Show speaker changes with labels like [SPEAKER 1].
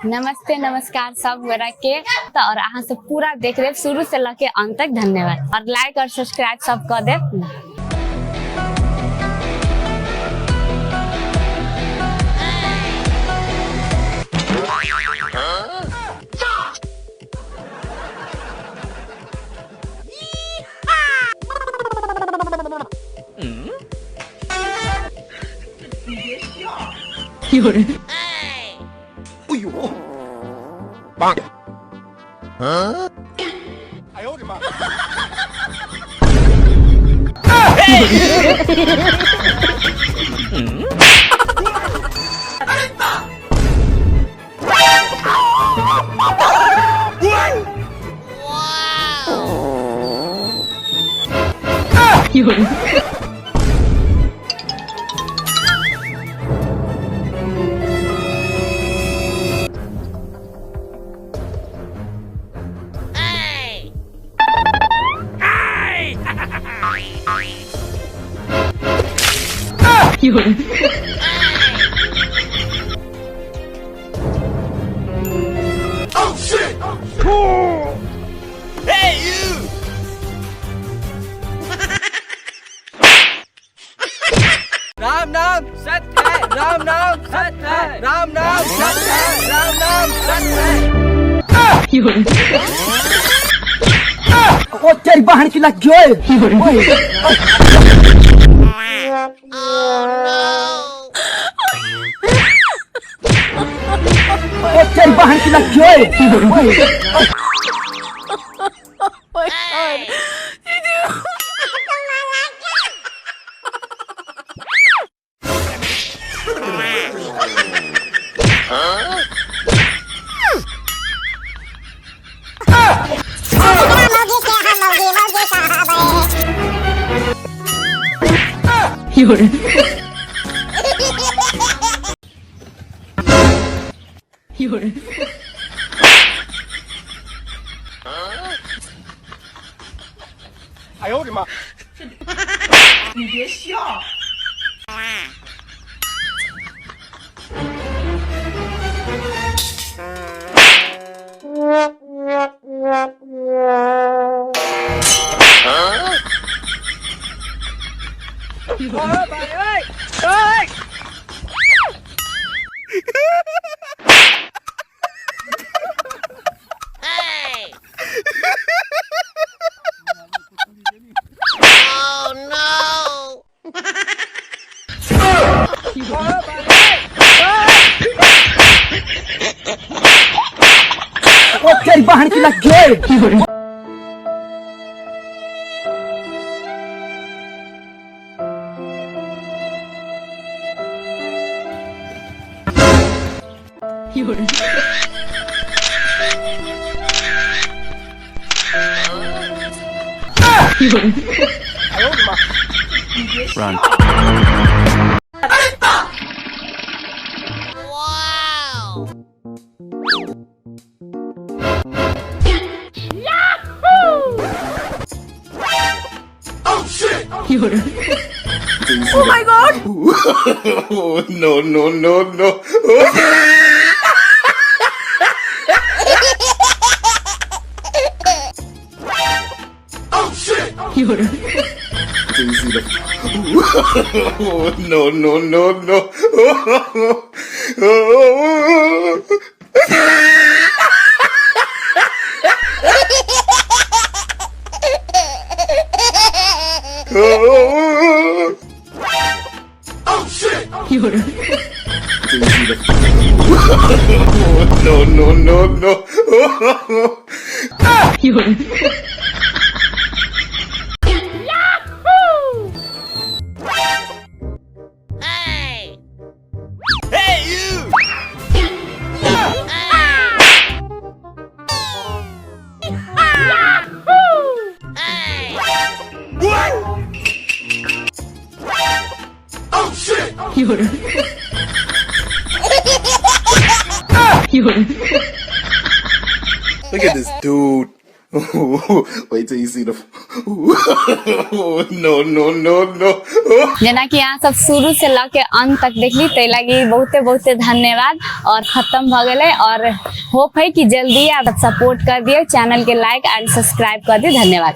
[SPEAKER 1] नमस्ते नमस्कार सब गोरा के। तो और अहाँ सब पूरा देख लेब शुरू से लऽ के अंत तक। धन्यवाद और लाइक और सब्सक्राइब सब कऽ देब।
[SPEAKER 2] राम नाम सत्य है, राम नाम सत्य है, राम नाम सत्य है, राम नाम सत्य है।
[SPEAKER 3] ओ तेरी बहन की लग जोए। ओ तेरी बहन की लग जोए। ओ तेरी बहन की लग जोए।
[SPEAKER 4] No, no, no, no. No, no, no, no. No, no, no, no. Look at this dude. Wait till you see the. No, no, no, no.
[SPEAKER 1] जेनाकि अहाँ सब शुरू से लऽ के अंत तक देखली, ताहि लागी बहुते बहुते धन्यवाद। और खत्म भऽ गेलै और होप है कि जल्दी आप सपोर्ट कर दियौ, चैनल के लाइक एंड सब्सक्राइब कर दियौ। धन्यवाद।